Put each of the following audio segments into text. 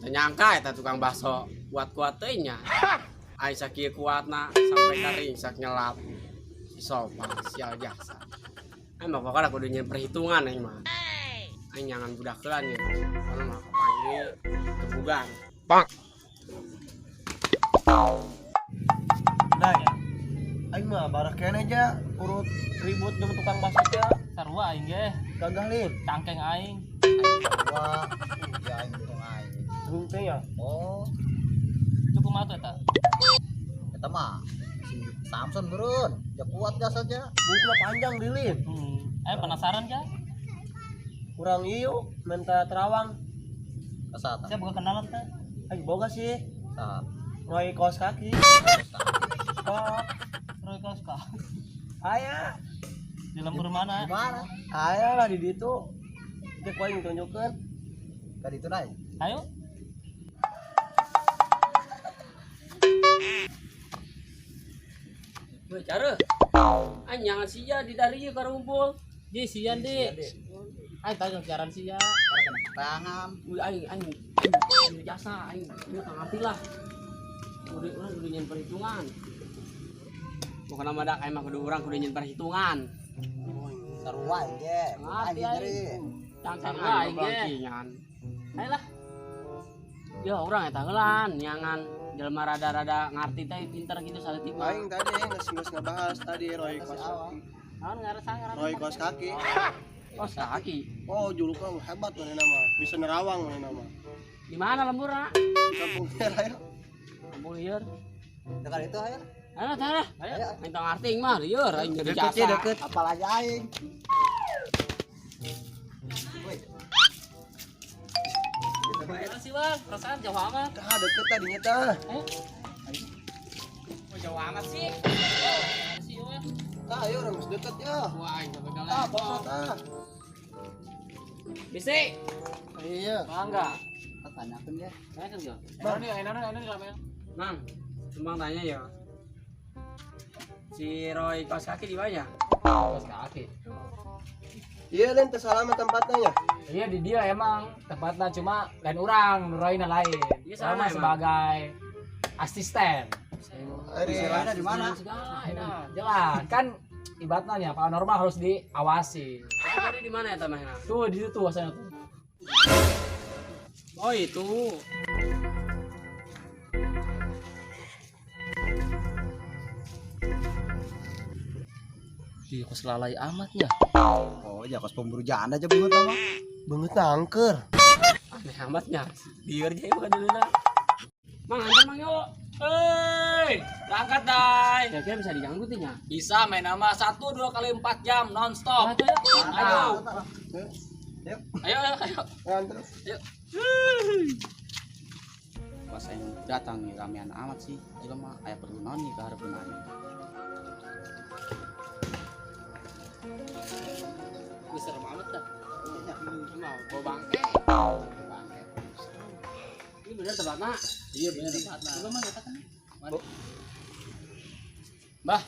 Nyangka eta tukang bakso kuat-kuat teuing nya. Aing sakieu kuatna sampai karingsak nyelap. Si Sopan sial jasa. Aing mah pokokna kudu nyieun perhitungan aing mah. Aing nyangan budak heula nya. Pokona mah kapanggil gebugan. Bang. Nah, aing mah barak keneh aja urut ribut jeung tukang bakso teh. Sarua aing ge. Gagah lin. Cangkeng aing. Wah, ya aing untung aing. Untung ya. Oh, Cukup mah tuh eta. eta mah si Samson beureun. Ya kuat gas aja. Buku panjang dilin. Aing penasaran ja. Kurang ieu minta terawang. Asa Saya boga kenalan teh. Aing boga sih. Saha? Roy kaos kaki. Oh, Roy kaos kaki. Aya. Di lembur mana? Di mana? Aya lah di ditu. Dia ku aing tunjukkeun. Ka ditu naik. Ayo. Weh, cara. Aing nyangan sia di dari ieu karumpul. Di sian di. Aing tahu jaran sia. Kena tangan. Wih, aing aing aing jasa aing ieu kang ngarti lah. Kudu urang kudu nyieun perhitungan. Bukan nama dak aing mah kudu urang kudu nyieun perhitungan. Sarua aing ge. Ngarti Aing aing. nyeri. Cangkeng Sarua aing aing ge. bangkingan. Ayo lah. Ya urang eta heulan nyangan jelema rada-rada ngarti teh pinter gitu saeutik mah. Aing tadi geus geus ngebahas tadi Roy kaos kaki. Naon ngaran ngaran? Roy kaos kaki. Kaos kaki. Oh, julukan hebat manehna mah. Bisa nerawang manehna mah. Di mana lemburna? Di kampung liar ayo. Kampung lieur. Dekat itu ayo. Ayo teh. Ayo. Aing teu ngarti aing mah lieur aing jadi Deket jasa. ya deket. Apalagi aing. Woi, Mana sih, Bang? Perasaan jauh amat. Tah deket tadinya tah. Ayo. Oh, jauh amat sih. Mana sih, Bang? Tah ayo urang geus deket ya. Wah, aing sampai Tah pokok tah. Bisi. Iya. Bangga. tanyakeun ge. Saya kan yo. Bang. Ayo nih, ayo nih, ayo. Mang, Mang tanya ya. Si Roy kaos kaki di mana? Kaos kaki. Iya lain teh salah tempatnya ya. Iya di dia emang tempatnya cuma lain orang, Royna lain. Iya, Sama sama emang. sebagai asisten. Ari Mana di mana? Segala. Nah, jelas kan ibaratnya paranormal harus diawasi. Tapi tadi di mana ya tamahnya? Tuh di situ tuh asalnya tuh. Oh, itu. Di kos lalai amatnya. Oh, ya kos pemburu janda aja beungeut mah. Beungeut angker. Aneh amatnya. Lieur aja bukan dulu lah. Mang, antar Mang yuk. Hei, berangkat dai. Kira-kira bisa diganggu tuh nya. Bisa main nama 1 2 kali 4 jam non stop. Ayo. Yuk. Ayo, ayo, ayo. Nganter. Ayo. Pas aing datang nih ramean amat sih jelema aya perlu naon nih ka hareupeun aing. Wih, serem amat dah. Mau bawa bangke. Bangke. Ini bener tempatnya. Iya bener tempatna. Coba mah kita kan. Bah,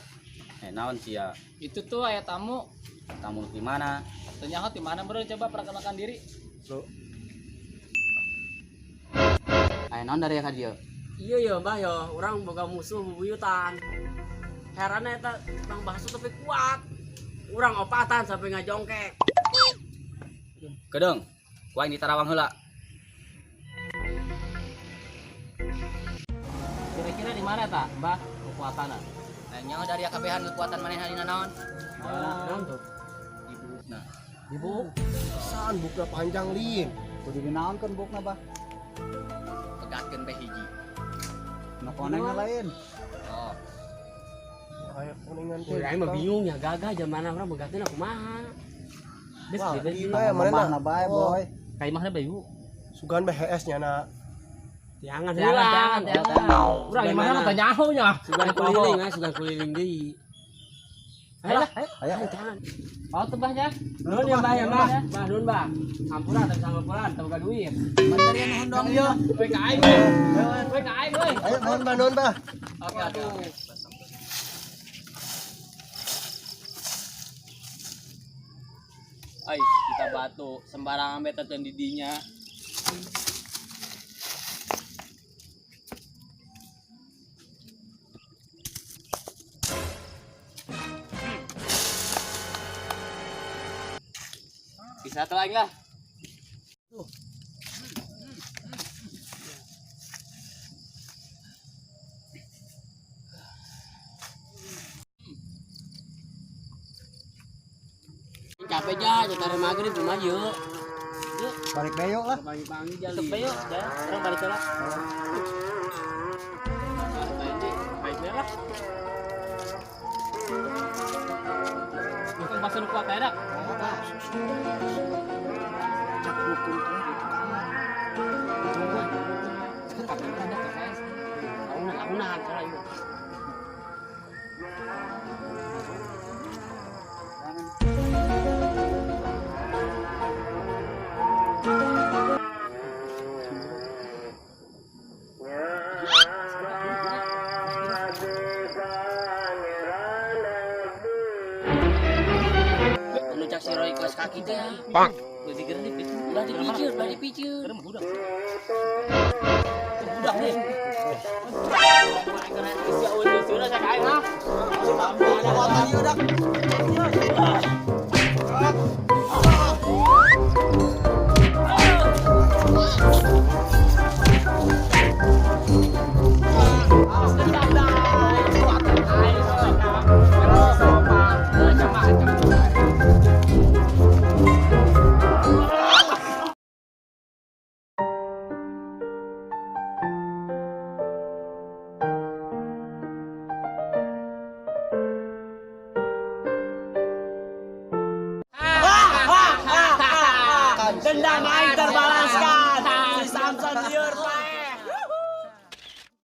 naon sih ya? Itu tuh aya tamu. Tamu di mana? Ternyata di mana bro? Coba perkenalkan diri. Aya naon dari ka dieu? Iya ya, Mbah ya, orang boga musuh bubuyutan. Herannya eta tukang bakso tapi kuat. Urang opatan sampai ngajongkek. Kedeung, ku aing di Tarawang heula. Kira-kira di mana tak, Mbah? Kekuatan. Nyaho dari kabehan kekuatan manehna dina naon? Naon tuh? Di buukna. Ibu. San bukna panjang lin. Kudu dinaonkeun bukna bah. Pegatkeun teh hiji. Nu konengna lain. Oh, Ayo kuningan teh. Wih, aing mah bingung ya gagah zaman orang begatin aku mah. Des, Wah, des, iya ya Mana mana bae boy. Kayak imahna bayu. Sugan BHS nya na. Tiangan Jangan, heula. jangan, jangan. Urang imahna mah teu nyaho nya. Sugan kuliling, ah, sugan kuliling deui. Ayo lah, Ayo. Ayo. ayo jangan. Oh, tebahnya. Nuhun ya, Mbah ya, Mbah. Mbah nuhun, Mbah. Ampura teu bisa ngapuran, teu boga duit. Bentar ya nuhun dong ieu. Woi ka aing. Woi. Woi ka aing, woi. Ayo nuhun bah nuhun bah. Oke, oke. oke. Ai, kita batu sembarangan beta teu didinya. Satu aing lah. Capek ja, cari maghrib cuma yuk. Balik beyo lah. Pagi-pagi jadi. Tutup yuk, ya. Orang balik lah. Ini baiknya lah. Bukan pasal kuat aja. Launan, salah ieu. Anu cak si Roy kelas kaki teh. Bang. Udah dipikir, Ulah dipikir, ulah dipikir. Budak. Budak nih. Sudah saya kain ha. Kekuatan ieu dak. Dendam aing terbalaskan.